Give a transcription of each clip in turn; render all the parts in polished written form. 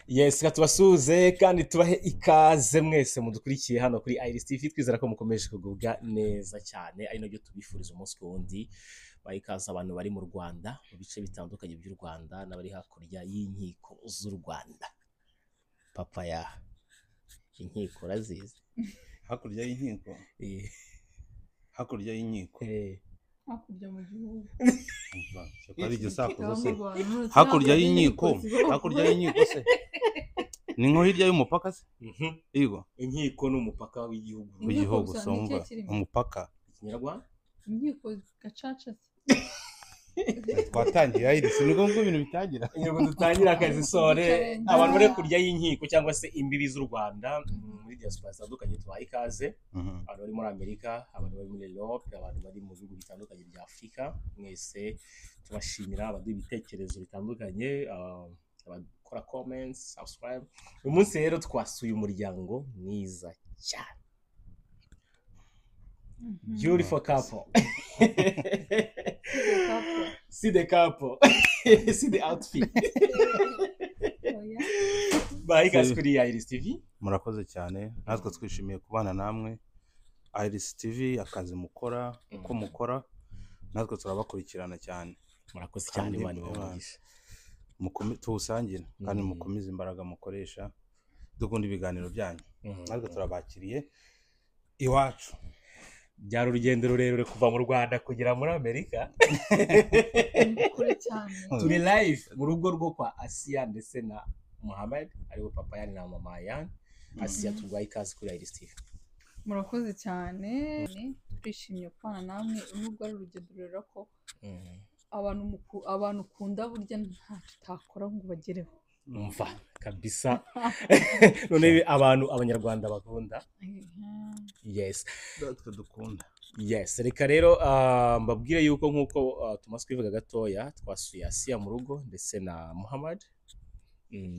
Yes, reka tubasuhuze kandi tubahe ikaze mwese mudukurikiye hano kuri Iris TV. Twizera ko mukomeje kugubwa neza cyane, ari nabyo tubifuriza umunsi ku wundi. Baha ikaze abantu bari mu Rwanda, mu bice bitandukanye by'u Rwanda, n'abari hakurya y'inkiko z'u Rwanda. Papa, ya inkiko urazizi? Hakurya y'inkiko? Hakurya y'inkiko? Eh. Hakurya mu gihugu. Umva, ko ari igisakuzo se? Cyangwa mu Rwanda. Hakurya y'inkiko, hakurya y'inkiko se ni nko hirya y'umupaka se? Mhm. Yego. Inkiko ni umupaka w'igihugu. Inkiko W'igihugu. gusa, Se ni wumva ikihe kirimo? Umupaka. Ikinyarwanda. Inkiko gacaca se? Twatangiye Iris, ni ngombwa ibintu bitangira. Yego, dutangira akazi sore. Challenge. Abantu bari kurya y'inkiko cyangwa se imbibi z'u Rwanda, muri diaspora zitandukanye, tubaha ikaze. Abantu bari muri Amerika, abantu bari muri Europe, abantu bari mu bihugu bitandukanye bya Afurika, mwese tubashimira abaduha ibitekerezo bitandukanye, abakora comments, subscribe. Uyu munsi rero twasuye umuryango mwiza cyane, beautiful couple. Couple. See the couple, see the outfit. Oya. Baha ikaze kuri Iris TV. Murakoze cyane, natwe twishimiye kubana namwe. Iris TV, akazi mukora, uko mukora, natwe turabakurikirana cyane. Murakoze cyane. Kandi Imana ibahe umugisha. Tuwusangire kandi mukomeze imbaraga mukoresha, dukunda ibiganiro byanyu. Natwe turabakiriye iwacu. Byari urugendo rurerure kuva mu Rwanda kugera muri Amerika. Ni kure cyane. Turi live mu rugo rwo kwa Asiya ndetse na Muhammad, ariwe papa Yani na mama Yani. Asiya, tuguhaye ikaze kuri Iris TV. Murakoze cyane, twishimiye kubana namwe, nubwo ari urugendo rurerure ko abantu ukunda burya ntacyo utakora ngo ubagereho. Umva kabisa, none abantu Abanyarwanda bakunda. Yes. Natwe dukunda. Yes, reka rero mbabwire yuko nk'uko tumaze kubivuga gatoya, twasuye Asiya mu rugo ndetse na Muhammad.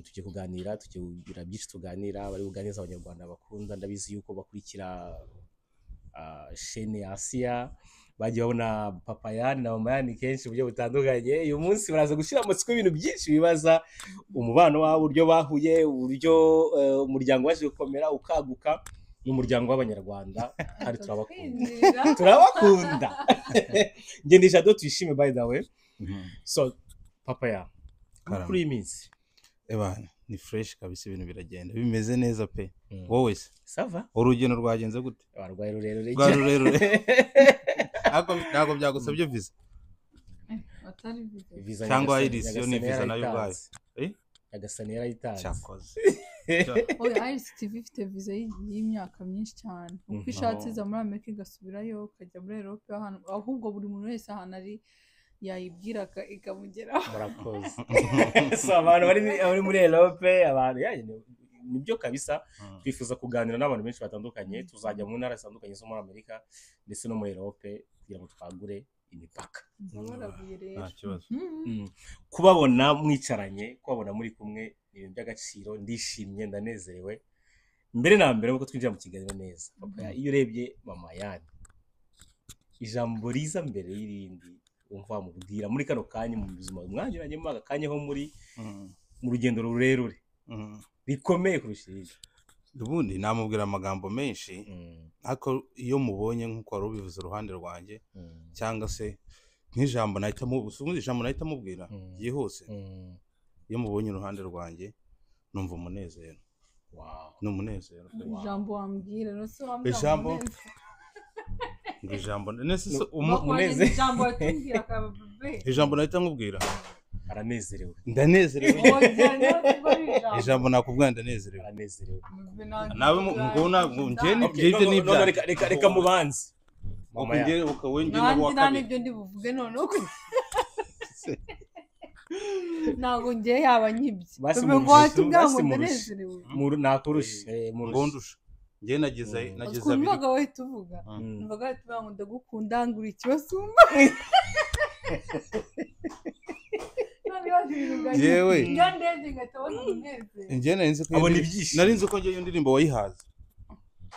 Tugiye kuganira, tugiye kugira byinshi tuganira, bari buganiriza Abanyarwanda bakunda. Ndabizi yuko bakurikira chaîne ya Asiya, bagiye babona papa Yani na mama Yani kenshi mu buryo butandukanye. Uyu munsi baraza gushyira amatsiko y'ibintu byinshi bibaza, umubano wabo, uburyo bahuye, uburyo umuryango waje gukomera ukaguka. Ni umuryango w'Abanyarwanda kandi turabakunda. Twinjira. Turabakunda. Njye ndi Jado Tuyishime, by the way. So papa ya Karame. kuri iyi minsi? Ebana, ni fresh kabisa, ibintu biragenda bimeze neza pe. Wowe se? Ça va. Urugendo rwagenze gute? Warwaye rurerure. Rwa rurerure. Ariko ntabwo byagusabye visa? Atari visa. Visa. Cyangwa Nyagasani. Iris yo ni Nyagasani visa nayo ubwayo. yarayitanze. Eh? Nyagasani yarayitanze. Cyakoze. Oya, Iris TV ifite visa y'imyaka myinshi cyane, uko ishatse iza muri Amerika igasubirayo, ikajya muri Europe, ahantu ahubwo buri muntu wese ahantu ari yayibwiraga ikamugeraho. Murakoze. So abantu bari muri Europe, abantu ya, nibyo kabisa. Twifuza kuganira n'abantu benshi batandukanye. Tuzajya mu ntara zitandukanye zo muri Amerika ndetse no muri Europe kugira ngo twagure imipaka. Ndabarabuye rero. Nta kibazo. Kubabona mwicaranye, kubabona muri kumwe ni ibintu by'agaciro. Ndishimye, ndanezerewe. Mbere na mbere, nk'uko twinjira mu kiganiro neza, papa, iyo urebye mama Yani, ijambo riza mbere y'irindi wumva wamubwira muri kano kanya mu buzima mwanyuranyemo, aka kanya ho muri mu rugendo rurerure rikomeye kurusha irindi? Ubundi namubwira amagambo menshi, ariko iyo mubonye, nk'uko wari ubivuze, uruhande rwanjye, cyangwa se nk'ijambo nahita ubundi ijambo nahita mubwira byihuse, iyo mubonye iruhande rwanjye numva umunezero. Ni umunezero pe. Wow. Ijambo wambwira no se wambwira Ijambo? Ngo ijambo nese se Umunezero. Ijambo watubwira akaba bebe. Ijambo nahita nkubwira? Aranezerewe. Ndanezerewe. Oya, no, siko ari ijambo. Ijambo nakubwira, ndanezerewe. Aranezerewe. Bebe nanjye Nawe ngo njye ni- Okay, ibyo no, ni no, no, ibyanjye. reka mubanze mama Uko ya njye ukaba njye nanjye n'uwa nta kabiri. n'ibyo ndi buvuge noneho, ntabwo ngiye yaba nyibye. Basi Bebe ngo murushe, watubwira basi ngo murushe. ndanezerewe. Nakurushe, murushe. Ngo ndusha, njye nageze nageze Ukuntu abiri. numvaga wahita uvuga, numvaga wahita uvuga ngo ndagukunda, ngura ikibasumba. Yewe. Iyo ndebye ngahita abona umunezero. Njye nari nzi ko iyo Abona ibyishimo. Nari nzi ko njye iyo ndirimbo wayihaze,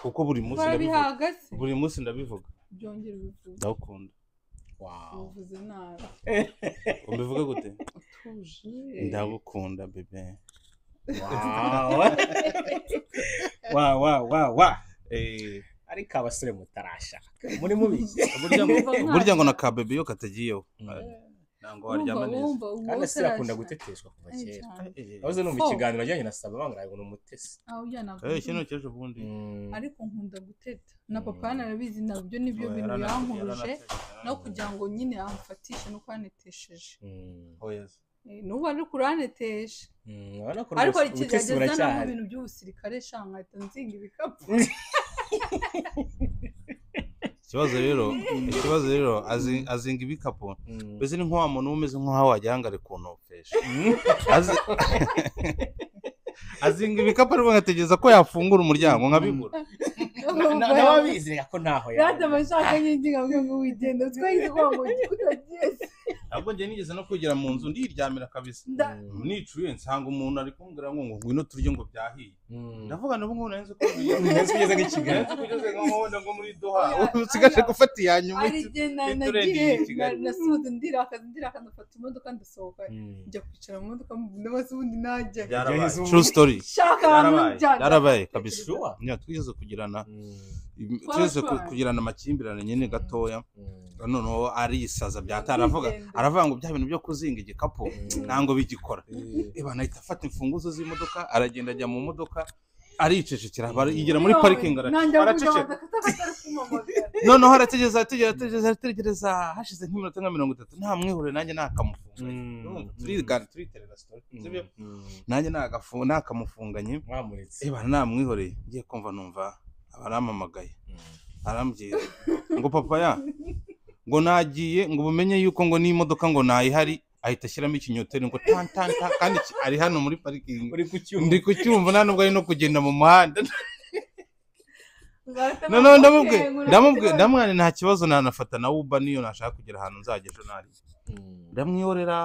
kuko buri munsi ndabivuga. Barabihaga se? Buri munsi ndabivuga. Byongera ubivuge. Ndawukunda. Wow. Ubivuze nabi. Ubivuge gute? Utuje. Ndagukunda bebe. Wa wa wa wa. Ariko abasore mutarashaka muri mubi. Burya ngo na kabebe yo katagiyeho ntango waryama neza. Kandi se akunda guteteshwa kuva kera. Abaze numva ikiganiro ajyanye na Saba banga ngo numutesi. Kino cyeje ubundi. Ariko nkunda guteta. Na papa yanarabizi nabyo nibyo bintu yankuruje no kugira ngo nyine amfatishe no kwanetesheje. Nubu ari kuranetesha. Ariko ikigerageza no mu bintu by'ubusirikare shankahita nzinga ibikapu. Ikibazo rero azinga ibikapu mbese ni nk'uwa muntu umeze nk'aho wagira ngo ari kunopesha. Azinga ibikapu ariko ngategereza ko yafungura umuryango nkabibura. Nababizi ko ntaho ya. Rata bashaka nyinginga ngo wigende twayize ko ngo kutagiye. Ntabwo njye nigeze no kugera mu nzu ndiryamira kabisa. Nicuye nsanga umuntu ari kumbwira ngo ngwino turye ngo byahiye. Ndavuga n'ubu ngo nanze ko nzi kugeza nk'i Kigali. Kugeza nko muri Doha. Usigaje gufata iya nyuma. Ari jye nagiye nasohotse ndirakaza ndafata imodoka ndasohoka njya kwicara mu modoka ndabaza ubundi najya. True story. Yarabaye kabisa. Twigeze kugirana twese kugirana amakimbirane nyine gatoya. Noneho arisaza byataravuga aravuga ngo bya bintu byo kuzinga igikapu ntango bigikora. Eba nahita afata imfunguzo z'imodoka aragenda ajya mu modoka aricecekera igera muri parking araceceka. Noneho arategereza hashize nk'iminota nka 30 nta mwihore nanjye nakamufunganye. Turigana turiterera story sibyo nanjye nakamufunganye eba namwihoreye ngiye kumva numva abaramamagaye arambwira ngo papa ya ngo nagiye ngo bumenye yuko ngo n'imodoka ngo nayihari ahita ashyiramo ikinyoteri ngo tan tan tan kandi ari hano muri parking ndi kucyumva nta nubwo ari no kugenda mu muhanda. Noneho ndamubwiye ndamwana nta kibazo nanafata na Uber niyo nashaka kugera ahantu nzajya ejo nari ndamwihorera.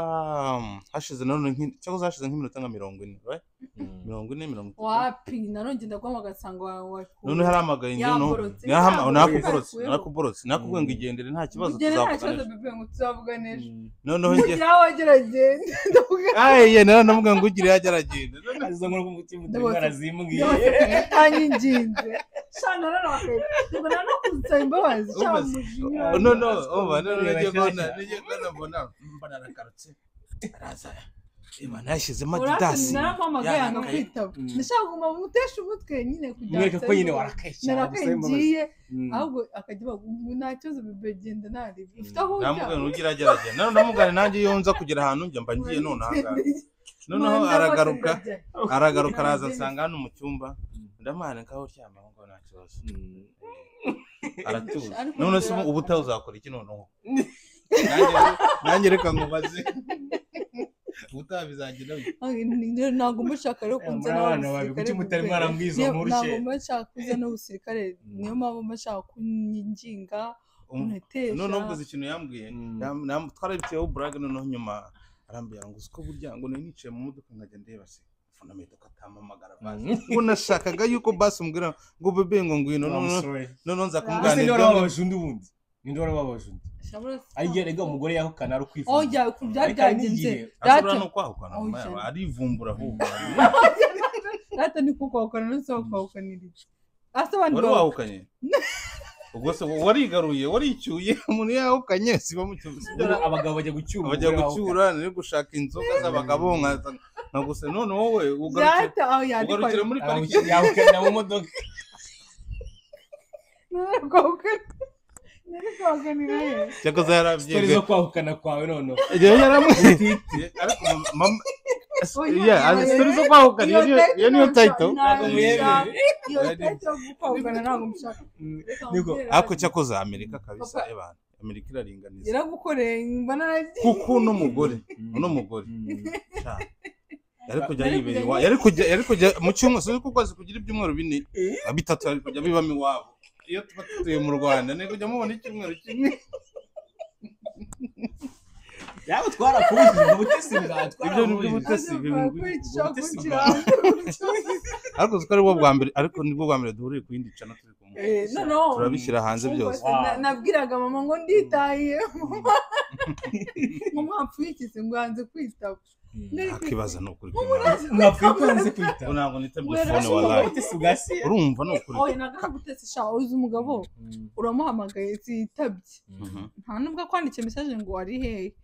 Hashize none cyangwa hashize nk'iminota nka 40 right 40 30 wapi narongeye ndaguhamagara nsanga wawe none haramagaye nakuborotse nakubwiye ngo igendere nta kibazo tuzavugana ejo noneho ngiye aye none ndamubwiye ngo ugire yageragenda azo ngo umutima utari atanyinginze shana narakaye mbona no kunsaba imbabazi cyangwa umujinya no umva none nagiye kubona mbona arakarutse araza Imana yashyizemo Adidas narampamagaye yanga kwitaba ndashaka kuguma mutesha umutwe nyine kugira mwereke ko nyine warakaye cyane narakaye ngiye ahubwo akajya nta kibazo bigenda nari ufite aho ujya ndamubwira ugira agerageza none ndamubwira nanjye iyo nza kugera ahantu njya mba ngiye none ahangaha noneho aragaruka araza nsanga hano mu cyumba ndamwana ngaho uryama aho ngaho nta kibazo aratuza none se ubu utazakora iki noneho nanjye reka nkubaze utabizagenda ntabwo mushaka rero kunzana abasirikare ntabwo mushaka kuzana abasirikare niyo mpamvu mushaka kunyinginga unetesha noneho mvuze ikintu yambwiye twarabiteyeho burage noneho nyuma arambwira ngo uzi ko burya ngo nari nicaye mu modoka nkajya ndeba se fundamento katampamagara basi ngo nashakaga yuko basi umbwira ngo bebe ngo ngwino noneho nza kumuganira ninde warababaje undi wundi ninde warababaje undi ariko rega umugore yahukana ari ukwivumbura oya byari byagenze ashobora no kwahukana arivumbura ahubwo data ni kukwahukana no si kwahukanira iki wari wahukanye ubwo se warigaruye waricyuye umuntu yahukanye siba mu cyumba abagabo bajya gucyura bajya gucyura ni gushaka inzoga z'abagabo nka gusa none wowe ugarukira muri pariki yahukana mu modoka cyakoze yarabyize zo kwahukana kwawe noneho story zo kwahukana iyo niyo title ariko cyakoze Amerika kabisa ebana Amerika iraringaniza yaragukoreye mbona kuko uno mugore yari kujya yibera iwabo yari kujya mu cyumweru sinzi ko ukwezi kugira ibyumweru 4 bitatu yari kujya bibamo iwabo iyo tuba tutuye mu Rwanda ni kujya mubona icyumweru kimwe yaba twarakubujije ubutesi bwa ibyo ni by'ubutesi ariko uzi ko aribwo bwa mbere ariko nibwo bwa mbere duhuriye ku yindi cana turi kumwe turabishyira hanze byose nabwiraga mama ngo nditaye ngo mwapfuyikize ngo hanze kwitaba Ntakibaza ni ukuri. Mwapfuye ko yanze kwitaba. Ntabwo nitabye Wera, phone wallahi. Ubutesi bwa Asiya. Urumva ni ukuri. Oya, ntabwo ari ubutesi sha, uzi umugabo uramuhamagaye zitabye, nta nubwo akwandikiye message ngo ari hehe,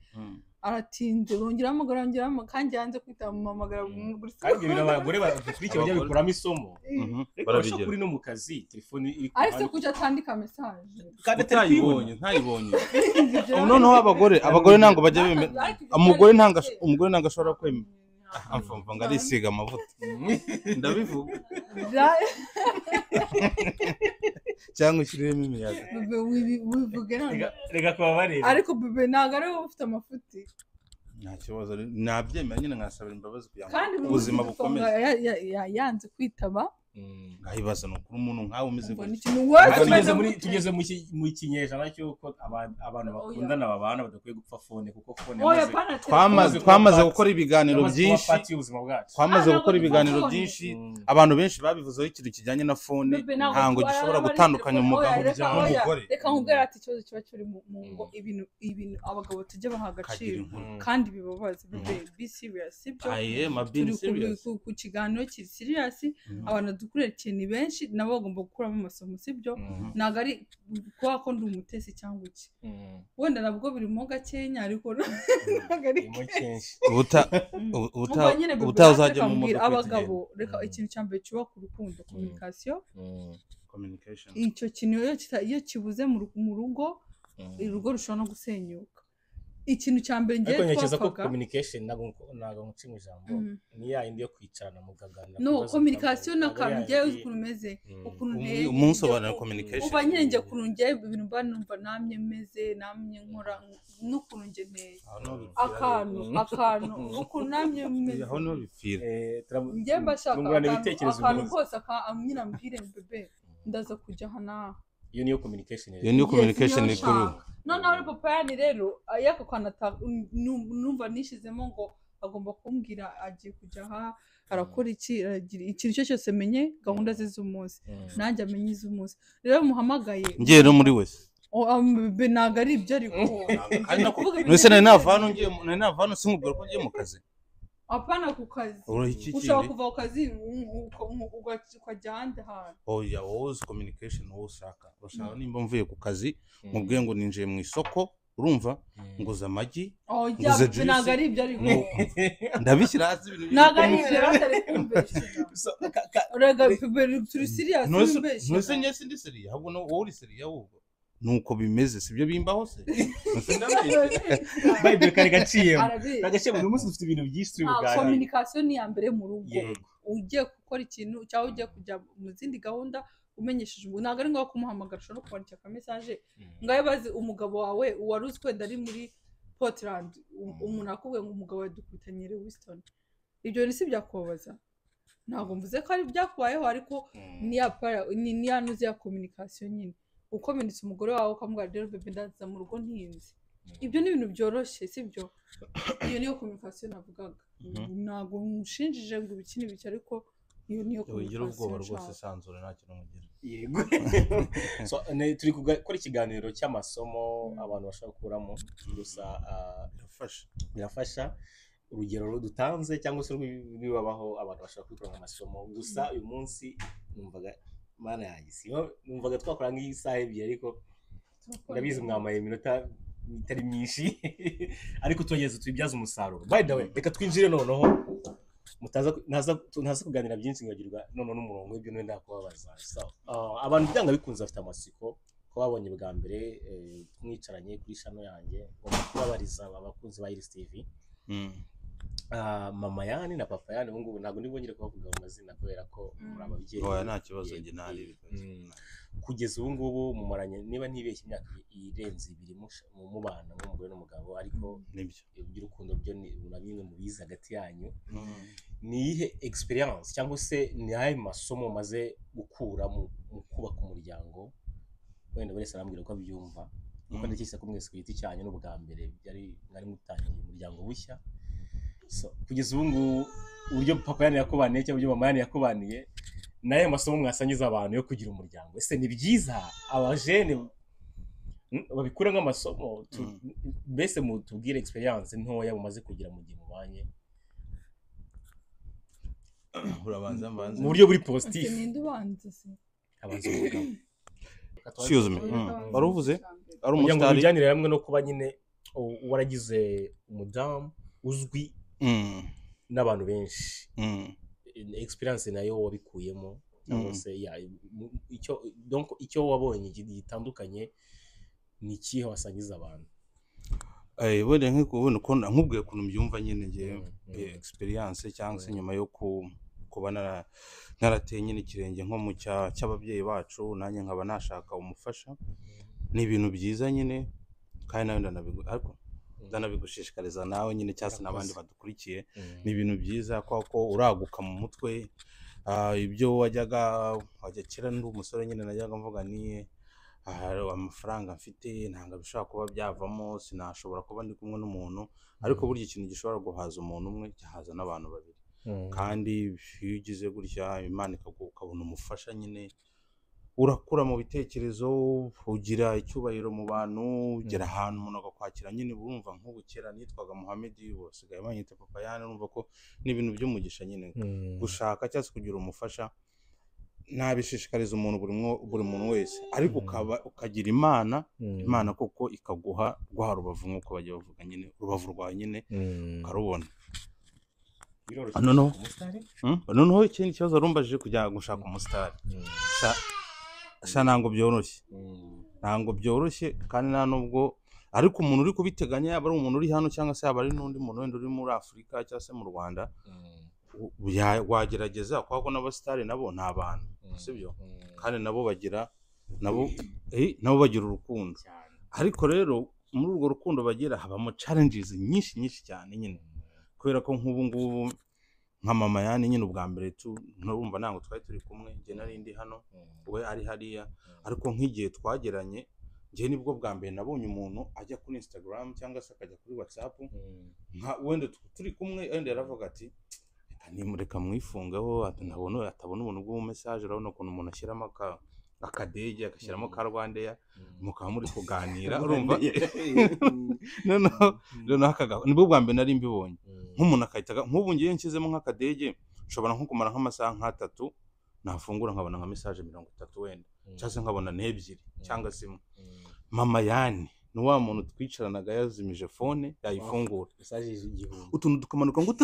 aratinze, urongera ahamagara, urongera ahamagara, kandi yanze kwitaba, muhamagara buri Kandi ibyo bintu abagore bakurikiye bajya bikuramo isomo. Mhm. Ariko urashobora Barabigira. kuri no mu kazi telefone iri ku Ariko ruhande. kuki atandika message? Kandi atari kuyibona. Utayibonye, ntayibonye. Ubu noneho abagore ntabwo bajya bemera. Umugore ntabwo ashobora kwemera. Amfamva ngo arisiga amavuta. Ndabivuga. Cyangwa ushyiriremo imiyaga. Bebe, wivuge none. Reka kubabarira. Ariko bebe, ntabwo ari wowe ufite amafuti. Nta kibazo, nabyemera nyine nkasabira imbabazi kugira ngo Kandi ubuzima bukomeze. Yanze kwitaba. Nkayibaza ni ukuri, umuntu nkawe umeze Umva, gutya. ni ikintu wowe Ariko umeze tugeze muri gute? Tugeze mu kinyejana cy'uko abantu Oya. bakundana babana badakwiye gupfa phone, kuko phone Oya, yamaze pana Twamaze Yamaze kuba twamaze part- gukora ibiganiro yamaze kuba byinshi. part y'ubuzima bwacu. Twamaze Ah, ntabwo gukora dupfa ibiganiro phone. byinshi. Abantu benshi babivuzeho ikintu kijyanye na phone. Bebe, ntabwo Ntabwo gishobora gutandukanya oya, umugabo reka, oya, n'umugore. Reka nkubwire ati ikibazo kiba kiri mu ngo, ibintu abagabo tujye baha Kagira agaciro inkuru. Kandi bibabaza. Bebe, be serious, sibyo? I am a being Turi serious. ku kiganiro kiri serious. Abantu dukurikiye ni benshi, nabo bagomba gukuramo amasomo, sibyo? Ntabwo ari kuba ko ndi umutesi cyangwa iki, wenda nabwo birimo gakenya, ariko ntabwo ari Birimo kenshi. Umva nyine bebe, Ubutaha uzajya reka mu mbwira modoka abagabo, reka Mm. ikintu cya mbere cyubaka urukundo, communication. Communication. Icyo kintu iyo kibuze mu rugo, urugo rushobora no gusenyuka. Ikintu cya mbere ngewe Ariko ntekereza ko twapfaga communication, ntabwo nkuca mu ijambo, ni ya yindi yo kwicarana mukaganira ku No, bibazo communication bitandukanye. ni akantu Ntabwo ari ngewe ya uzi yindi- ukuntu umeze, ukuntu nteye. Umunsi usobanura communication. Uba nyine njye ukuntu ngewe ibintu mba numva namye meze, namye nkora, n'ukuntu njye nteye. Aho niho bipfira. Akantu akantu ukuntu namye meze. Aho niho bipfira. Njye mba shaka Twungurana akantu ibitekerezo akantu bihuza. kose nyine ambwire: "Bebe, ndaza kujya aha n'aha." Iyo niyo communication rero. Iyo niyo Yes, communication niyo ni kuri ubu. nshaka. Noneho rero papa yani rero y'ako kantu numva nishizemo ngo agomba kumbwira agiye kujya aha, arakora iki, aragira ikintu icyo cyose, menye gahunda ze z'umunsi, nanjye amenye iz'umunsi. Rero muhamagaye. Ngiye no muri wese. Oh, be, ntabwo ari ibyo, ariko kuvuga ibintu. Mbese nari nava hano ngiye nari nava hano sinkubwira ko ngiye mu kazi? Apana ku kazi. Uri iki Ushobora kindi? kuva ku kazi ukajya ahandi hantu. Oya, wowe uzi communication wowe ushaka, urashaka nimba mvuye ku kazi mubwiye ngo ninjiye mu isoko, urumva, nguze amagi, Oya, nguze be, ntabwo juice. ari ibyo, ariko Ndabishyira hasi ibintu. Ntabwo ari ibyo, batari kumbeshyera. So, Rega be, turi serious. Ntuse Wimbeshyera. njye sindi sérieux, ahubwo wowe uri sérieux. Ahubwo nuko bimeze, sibyo bimbaho se? Ntuse ndabeshya? By the way, kari gaciyemo. Arabizi. Kari gaciyemo. Uyu munsi dufite ibintu byinshi turi Ah, buganire. communication ni iya mbere mu rugo. Ugiye gukora ikintu cyangwa ugiye kujya mu zindi gahunda, umenyesheje umuntu. Ntabwo ari ngombwa kumuhamagara, ushobora no kwandikira aka message. Ngaho bazi umugabo wawe wari uzi wenda ari muri Portland, umuntu akubwiye ngo umugabo wawe dukubitanye Lewiston, ibyo bintu si byakubabaza? Ntabwo mvuze ko ari byakubayeho, ariko ni ya nuzi ya communication nyine. Ukomenetse umugore wawe ukamubwira: "Rero bebe, ndaza mu rugo ntinze." Ibyo ni ibintu byoroshye, sibyo? Iyo niyo communication navugaga. Ntabwo mushinjije ngo ibiki n'ibiki, ariko iyo niyo Ugira ubwoba communication rwose. nshaka. Sanzura, nta kintu mugira. Yego. So, turi gukora ikiganiro cy'amasomo abantu bashobora gukuramo gusa. Birafasha. Birafasha. Urugero dutanze cyangwa se rw'ibibabaho, abantu bashobora kubikora mu masomo. Gusa uyu munsi numvaga, mana yanjye, numvaga twakora nk'isaha 2, ariko ndabizi mwamaye iminota itari myinshi, ariko tugerageza tubibyaze umusaruro. By the way, reka twinjire noneho, ntaza kuganira byinshi nkibagirwa noneho n'umurongo w'ibyo nenda kubabaza. So, abantu byanga bikunze bafite amatsiko ko babonye bwa mbere mwicaranye kuri channel yanjye, ngomba kubabariza abakunzi ba Iris TV. Mama Yani na papa Yani, ubu ngubu ntabwo ndibongere kubavuga mu mazina kubera ko muri ababyeyi. Oya, nta kibazo, njye ntari. Kugeza ubu ngubu mumaranye, niba ntibeshye, imyaka irenze 2 mubana nk'umugore n'umugabo, ariko Nibyo. iby'urukundo byo ni na bimwe mu biza hagati yanyu. Ni iyihe experience cyangwa se ni ayahe masomo maze gukura mu kubaka umuryango? Wenda buri wese arambwira uko abyumva, kuko ndakeka ko mwese ku giti cyanyu n'ubwa mbere byari mwari mutangiye umuryango bushya. So, kugeza ubu ngubu, uburyo papa Yani yakubaniye cyangwa uburyo mama Yani yakubaniye, ni ayahe masomo mwasangiza abantu yo kugira umuryango? Ese ni byiza abajene babikura nk'amasomo? Mbese mutubwire experience ntoya mumaze kugira mu gihe mubanye. Urabanza mbanze. Mu buryo buri positif. Ninde ubanza se? Abanza umugabo. Excuse me. Wari uvuze ari Kugira ngo umusitari. bijyanire hamwe no kuba nyine waragize umudamu uzwi n'abantu benshi, experience nayo wabikuyemo cyangwa se ya icyo, donc icyo wabonye gitandukanye ni ikihe wasangiza abantu? Wenda nk'uko nkubwiye ukuntu mbyumva nyine ngewe, experience cyangwa se nyuma yo kuba narateye nyine ikirenge nko mu cy'ababyeyi bacu, nanjye nkaba nashaka umufasha, ni ibintu byiza nyine, kandi nawe ariko ndanabigushishikariza nawe nyine cyangwa se n'abandi badukurikiye. Ni ibintu byiza kuko uraguka mu mutwe. Ibyo wajyaga wajya kera ndi umusore nyine najyaga mvuga ni amafaranga mfite ntabwo bishobora kuba byavamo, sinashobora kuba ndi kumwe n'umuntu, ariko burya ikintu gishobora guhaza umuntu umwe gihaza n'abantu babiri. Kandi iyo ugize gutya Imana ukabona umufasha nyine, urakura mu bitekerezo, ugira icyubahiro mu bantu, ugera ahantu umuntu akakwakira nyine. Urumva nk'ubu kera nitwaga Muhammed, basigaye banyita Papa Yani. Urumva ko ni ibintu by'umugisha nyine gushaka cyangwa se kugira umufasha. Nabishishikariza umuntu buri muntu wese, ariko ukagira Imana, Imana koko ikaguha rwa rubavu nk'uko bajya bavuga nyine, urubavu rwawe nyine ukarubona. Biroroshye Noneho umusitari? Noneho ikindi kibazo warumbajije, kujya gushaka umusitari, sha ntabwo byoroshye, ntabwo byoroshye, kandi nta nubwo ariko umuntu uri kubiteganya, yaba ari umuntu uri hano cyangwa se yaba ari n'undi muntu wenda uri muri Afurika cyangwa se mu Rwanda, wagerageza, kuko n'abasitari nabo ni abantu, sibyo? Kandi nabo bagira nabo bagira urukundo, ariko rero muri urwo rukundo bagira habamo challenges nyinshi nyinshi cyane nyine, kubera ko nk'ubu ngubu nka mama Yani nyine ubwa mbere nturumva ntabwo twari turi kumwe, njye nari ndi hano we ari hariya, ariko nk'igihe twageranye njye nibwo bwa mbere nabonye umuntu ajya kuri Instagram cyangwa se akajya kuri WhatsApp, nka wenda turi kumwe, wenda yaravuga ati reka mwifungeho atabona ubuntu bw'umu message. Urabona ukuntu umuntu ashyiramo akadege, agashyiramo ka Rwandair, mukaba muri kuganira, urumva noneho nibwo bwa mbere nari mbibonye nk'umuntu akahita nk'ubu ngiye nshyizemo nk'akadege, nshobora nko kumara nk'amasaha nk'atatu, nafungura nkabona nka message 30 wenda, cyangwa se nkabona n'ebyiri cyangwa se imwe. Mama Yani ni wa muntu twicaranaga yazimije phone, yayifungura utuntu tukamanuka ngo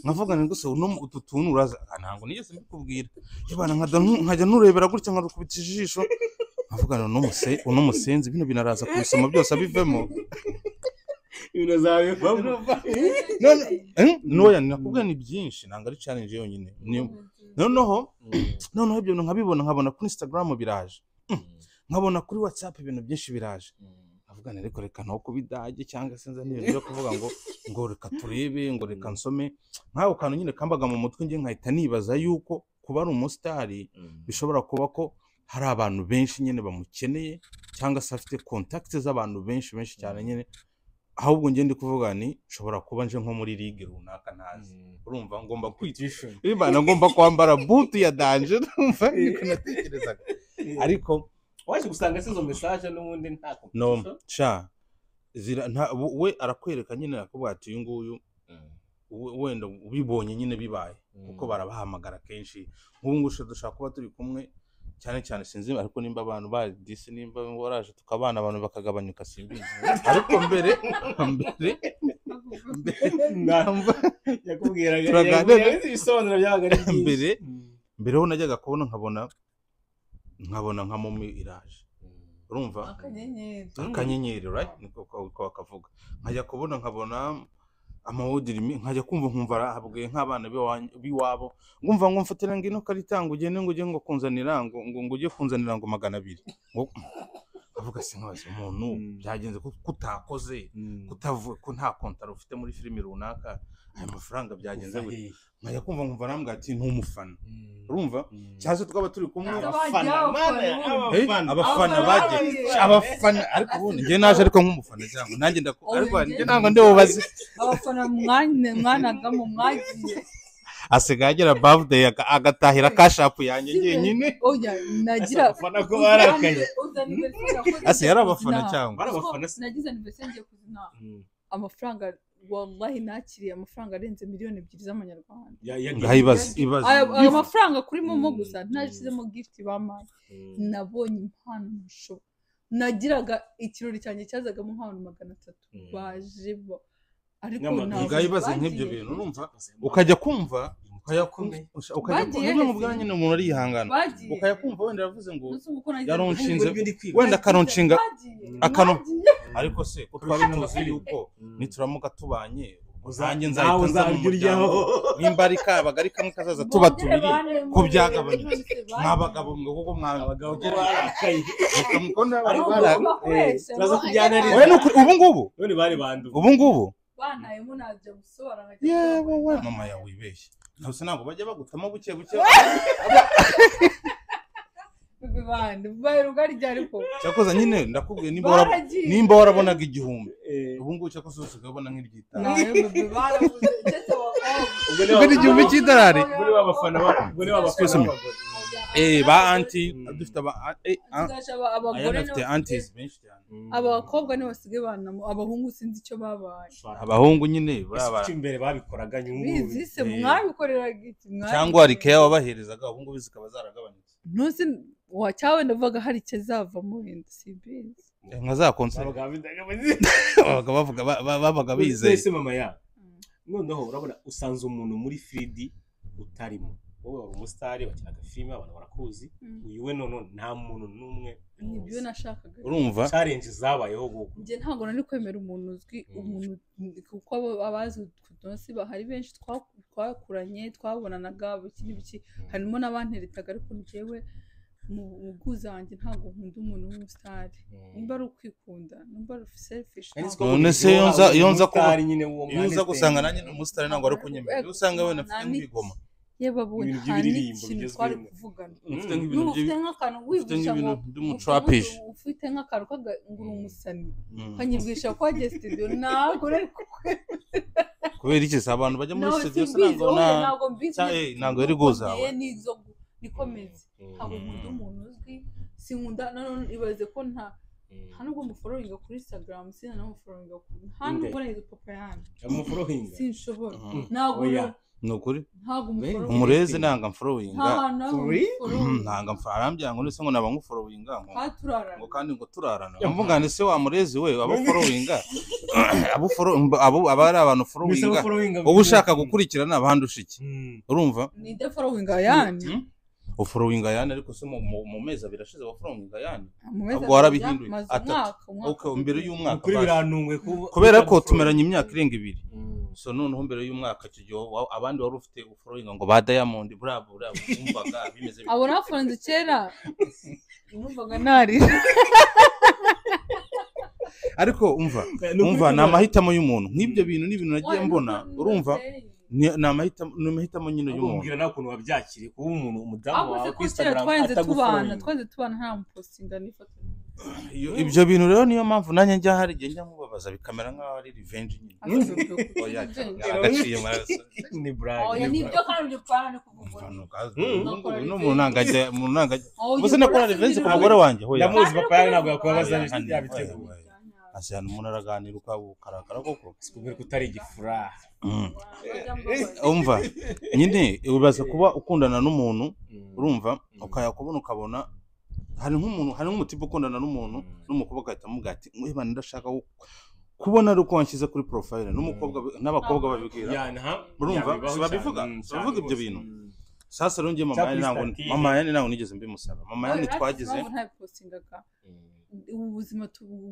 nkavuga ngo gusa utu tuntu uraza, ntabwo nigeze mbikubwira, ibana nkajya nurebera gutya nkarukubita ijisho, nkavuga ngo uno musenzi bino binaraza kubisoma byose abivemo. Noya nakubwira ni byinshi, ntabwo ari challenge yonyine. Noneho ibyo nkabibona, nkabona kuri Instagram biraje, nkabona kuri WhatsApp ibintu byinshi biraje, nkavuga ariko reka nto kubidage cyangwa se nza n'ibintu byo kuvuga ngo reka turebe, ngo reka nsome, nk'ako kantu nyine kambaga mu mutwe, njye nkahita nibaza yuko kuba ari umusitari bishobora kuba ko hari abantu benshi nyine bamukeneye, cyangwa se afite contact z'abantu benshi benshi cyane nyine. Ahubwo njye ndi kuvuga ni nshobora kuba nje nko muri ligue runaka ntazi, urumva ngomba kwitisha Imana, ngomba kwambara boot ya danger, urumva niko natekerezaga. Ariko waje gusanga se izo message n'ubundi nta competition, no sha zira we arakwereka nyine, akubwira ati uyu nguyu wenda ubibonye nyine bibaye, kuko barabahamagara kenshi. Nk'ubu ngubu dushaka kuba turi kumwe cyane cyane, sinzi ariko nimba abantu ba disi nimba waraje tukabana abantu bakagabanyuka simbizi, ariko mbere yakubwiraga ibisobanuro byabaga ari byinshi. Mbere ho najyaga kubona nkabona nka momi iraje, urumva akanyenyeri, right, niko bakavuga. Nkajya kubona nkabona amawudirimi, nkajya kumva nkumva arahabwiye nk'abana b'iwabo, ngumva ngo mfatira ngo ino karita ngo ugende ngo ujye ngo kunzanira ngo ujye kunzanira ngo 200, ngo avuga se nkabaza umuntu byagenze kutakoze kutavuye ko nta kontaro ufite muri filime runaka, aya mafaranga byagenze gute? Nkajya kumva nkumva arambwira ati ntumufana, urumva cyangwa se twaba turi kumwe abafana bagiye abafana, ariko ubundi njye naje ariko nk'umufana cyangwa nanjye ariko njye ntabwo ndi bubaze abafana mwanagamo mwagiye asigaye agira birthday agatahira kashapu yanjye njyenyine. Oya nagira abafana ko barakaye, ase yari abafana cyangwa bari abafana. Nagize anniversaire ngiye kuzina amafaranga Wallahi nakiriye amafaranga arenze 2 miliyoni z'amanyarwanda. Ngaho ibaze, ibaze. Ayo mafaranga kuri momo gusa, ntashyizemo gift bampaye. Nabonye impano ntashoboka. Nagiraga ikirori cyanjye cyazagamo nk'abantu 300 baje ariko ntabwo Ngaho ibaze bagiye. nk'ibyo bintu, urumva, ukajya kumva, ukajya kumva, ukajya Bagiye kumva he mubwira se? nyine umuntu arihangana, Bagiye. ukajya kumva wenda yavuze ngo Umunsi uko nagize yaronshinze, ngo- wenda akaranshinga Bagiye. akano Bagiye. Ariko se ko twari tuzi yuko nituramuka tubanye, nanjye Nawe nzahita nza mu uzarya muryango, uryaho. nimba ari kabaga ari kamwe kazaza tuba Bongere tubiri, bane ko byagabanyutse? bose. Mwabagabo mwe kuko Abagabo mwabagabo barakaye. Ariko bakoresha, Turaza kubyanariza. Oya, ni ukuri, ubu ngubu None bari bandu. ubu ngubu Bantayemo najya gusobanura nkajya Yewe we, mama yawe wibeshye, ntabwo ntabwo bajya bagutamo buke buke. Bebe bande baheruka ryari ariko? Cyakoze nyine ndakubwiye, nimba Baragiye. nimba warabonaga 1000, ubu ngubu cyakoze usigaye ubona nk'iry'itanu. Nayo bebe barabuze ndetse abakobwa. Ubwo ni Ubwo ni 1000 cy'idolari. Ubwo ni babafana ubwo ni babafana Excuse me. b'abagore. Ba auntie, dufite aba Tugaca abagore aya afite nibo aunties benshi cyane. Abakobwa nibo basigaye banamo, abahungu sinzi icyo babaye. Abahungu nyine Ese baba kuki imbere babikoraga nyungu? Bizi se mwabikoreraga iki? Cyangwa hari keya wabaherezaga, ubu ngubu zikaba zaragabanutse. Ntuzi wa cyawe, ndavuga hari ikizavamo wenda simbizi. Nka za concert babaga bavuga babaga bizeye. Mbese mama ya noneho urabona usanze umuntu muri field utarimo, wowe wari umusitari, wakinaga filime, abantu barakuzi. Uyu we none nta muntu n'umwe Nibyo umuzi. nashakaga. Urumva? Challenge zabayeho guko. Njye ntabwo nari kwemera umuntu uzwi, umuntu kuko abazi kudosi bahari benshi twakuranye, twabonanaga biki n'ibiki, harimo n'abanteretaga, ariko njyewe mu bwuzu wanjye ntabwo nkunda umuntu w'umusitari, nimba ari ukwikunda, nimba ari selfish, ntabwo. None se iyo nza kuba nyine uwo iyo uza gusanga nanjye ni umusitari, ntabwo ari kunyemera. Iyo usanga wenda mfite Nta nk'ibigoma, yewe abo Ibintu nta by'ibiririmbo n'ikintu bigezweho. twari kuvugana. Mfite nk'ibintu N'ubu ufite nk'akantu mfite wibwisha ngo nk'ibintu by'umutrapish. ufite nk'akantu ngo uri umusani, ukanyibwisha ko wagiye studio, ntabwo nari kukwemera. Kubera iki se? Abantu bajya muri Nawe studio se simbizi, ntabwo oya, ntabwo mbizi. Ntabwo yari guzawe. Nizo nikomeze, ntabwo nkunda umuntu uzwi, sinkunda. Nanone ibaze ko nta nubwo mufollowinga kuri Instagram, sinanamufollowinga nta nubwo nahize papa yanjye. Amufollowinga? Sinshobora. Ntabwo Oya. Ni ukuri. Ntabwo umufollowinga. Umurezi nanga mfollowinga. Nta hantu nawe For real? umufollowinga. Nanga arambwira ngo nese ngo naba ngufollowinga ngo Nta turarana. ngo kandi ngo turarana. Mvuga ngo ese wa murezi we, abo followinga, abo follow abo aba ari abantu followinga uba ushaka gukurikirana abandusha iki? Urumva? Ninde followinga yani? Ufollowinga yani, ariko se mu mezi 2 ashize wa followinga yani? Mu mezi Ahubwo 2, warabihinduye. maze 3. umwaka, umwaka. Okay, mbere y'umwaka Kuri basi. birantunguye kuba Kubera ko tumeranye imyaka irenga 2, so noneho mbere y'umwaka icyo gihe abandi wari ufite ufollowinga ngo ba Diamond, buriya buriya wumvaga bimeze bite? Abo nafunze kera, numvaga narira. Ariko umva, umva, ni amahitamo y'umuntu. Nk'ibyo bintu ni ibintu nagiye mbona, urumva, ni amahitamo nyine y'umuntu. Ubwira nawe ukuntu wabyakiriye kuba umuntu umudamu Ahubwo wawe se kuri ko kera Instagram twarenze tubana, atagufollowinga. twarenze tubana nta mupostinga n'ifoto. Ibyo bintu rero niyo mpamvu nanjye njya hari igihe njya nkubabaza bikamera nk'aho ari revenge nyine. Oya, agaciye maraso. Ni brag. Oya, nibyo kandi ibyo pfana ni kuvuga. N'umuntu nangajya, umuntu nangajya Oya, ubuse nakora revenge ku mugore wanjye? Hoya. Ndamuzi papa yawe ntabwo yakubabaza Oya, yabiteguye. oya. Ase hano umuntu araganira ukarakara koko. Sikubwira ko utari igifuraha. Umva nyine, ubaza kuba ukundana n'umuntu, urumva, ukayakubona ukabona hari nk'umuntu, hari nk'umutipe ukundana n'umuntu n'umukobwa, agahita amubwira ati: "Mwebana ndashaka kubona ari uko wanshyize kuri profile." N'umukobwa n'abakobwa babibwira. Ya, nta Urumva? ya, bibaho Si babivuga? cyane. Si babivuga Cyane ibyo rwose. bintu? Sasa rero njye mama Cyangwa yani ntabwo kuri statut. Mama yani ntabwo nigeze mbimusaba. Mama yani twagize Impamvu ntabipostingaga, ubu buzima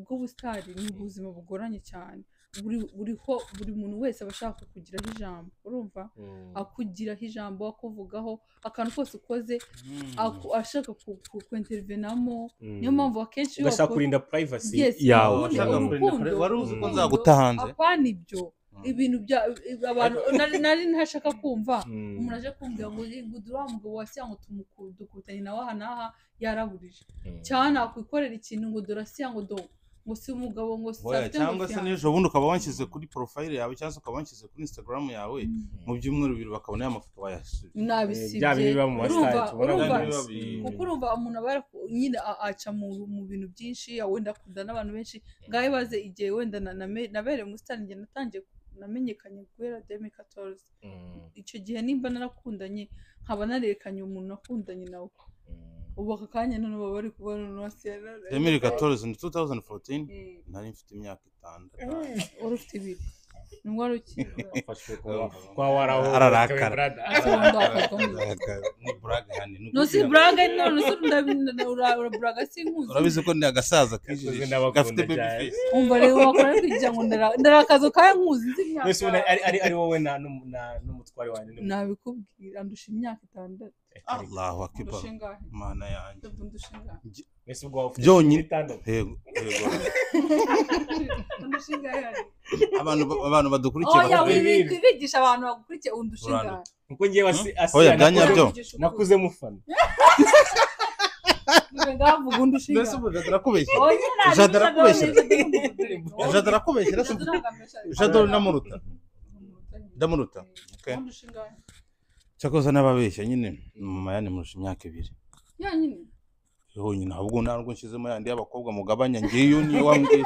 bw'ubusitari ni ubuzima bugoranye cyane, buriho buri muntu wese aba ashaka kukugiraho ijambo, urumva, akugiraho ijambo, akuvugaho akantu kose ukoze, ashaka kwintervenamo. Niyo mpamvu akenshi iyo Ugashaka kurinda privacy Yes, yawe. ubundi Ushaka kurinda urukundo, wari uzi ko urukundo, nzaguta hanze. Apana ibyo ibintu bya abantu nari ntashaka kumva umuntu aje kumbwira ngo dore wa mugabo wa ngo dukubitanye nawe aha n'aha yaraburije, cyangwa nakwikorera ikintu ngo dore asiya ngo do ngo si umugabo ngo si Oya, afite ngo cyangwa se fiancé. n'ejo bundi ukaba wanshyize kuri profile yawe, cyangwa se ukaba wanshyize kuri Instagram yawe, mu byumweru 2 bakabona ya mafoto wayasubiye. Nabisibye. Bya bintu biba mu Urumva, masitari tubona urumva, buri munsi. Kuko urumva umuntu aba nyine aca mu bintu byinshi, wenda akunda n'abantu benshi. Ngaho ibaze igihe wenda nabereye umusitari, njye natangiye Namenyekanye guhera 2014. Icyo gihe nimba narakundanye nkaba narekanye umuntu nakundanye nawe, ubu aka kanya none baba bari kubona noneho 2014 ni 2014, nari mfite imyaka 6. Wari ufite 2. Ni wari ukiri kwa waraho ararakara. Ni braga hani. No si braga, no si ura braga sinkuzi. Urabizi ko ndi agasaza kijije gafite baby face. Umva rero wakora kugira ngo ndarakazo kaya nkuzi nzi imyaka. Mbese ari wowe na n'umutware wanjye. Nabikubwira ndusha imyaka 6. Allahu akbar. Mana yanjye. Ndusha ingahe? Mbese ubwo ufite byonyine 6. Yego. Ndusha ingahe? Abantu badukurikiye bakwigisha abantu bagukurikiye undusha ingahe? Kuko ngiye Asiya nakuze mufana. Ngavuga undusha ingahe? Mbese ubu Jado arakubeshyera? Jado arakubeshyera? Jado arakubeshyera? Jado ndamuruta. Ndamuruta. Okay. Cyakoze n'ababeshya nyine mama yani murusha imyaka 2. Ya nyine. Yonyine ahubwo ntabwo nshyizemo yandi y'abakobwa mugabanya ngiyo niyo wambwiye.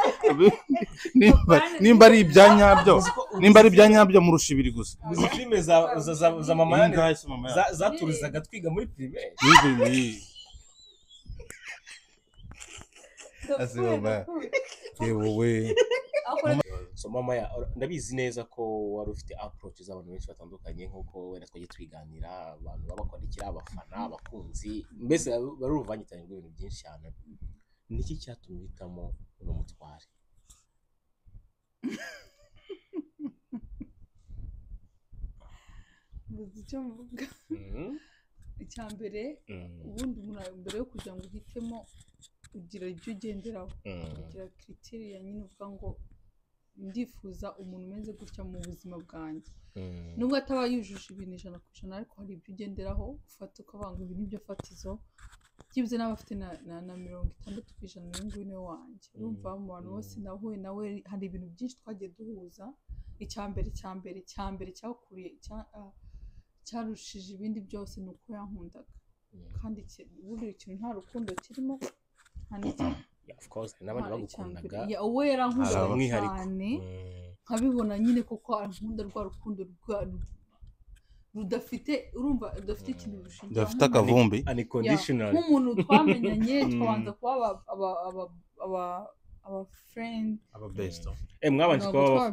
Nimba ari ibyanyabyo, nimba ari ibyanyabyo murusha 2 gusa. Uzi filime za mama yani zaturizaga twiga muri primaire. Yewe. So mama ya ndabizi neza ko wari ufite approach z'abantu benshi batandukanye nkuko wenda twagiye twiganira, abantu babakwandikira, abafana, abakunzi, mbese bari uruvangitanye rw'ibintu byinshi cyane. Niki cyatumye uhitamo uno mutware? Mbuze icyo mvuga. Icya mbere, ubundi umuntu mbere yo kugira ngo uhitemo ugira ibyo ugenderaho, ugira criteria nyine uvuga ngo ndifuza umuntu umeze gutya mu buzima bwanjye. Nubwo ataba yujuje ibintu 100%, ariko hari ibyo ugenderaho ufata ukavanga ibi nibyo fatizo, byibuze n'abafite na 60% uyu nguyu niwe wanjye. Urumva mu bantu bose nahuye nawe hari ibintu byinshi twagiye duhuza. Icya mbere cyakuriye cyarushije ibindi byose ni uko yankundaga. Kandi buri kintu nta rukundo kirimo. Of course n'abandi bagukundaga. Uwo yarankundaga cyane nkabibona nyine kuko ankunda rwa rukundo rudafite, urumva rudafite ikintu rushingiye, rudafite akavumbi, unconditional. Nk'umuntu twamenyanye twabanza kuba aba friend, aba best. Mwabanje kuba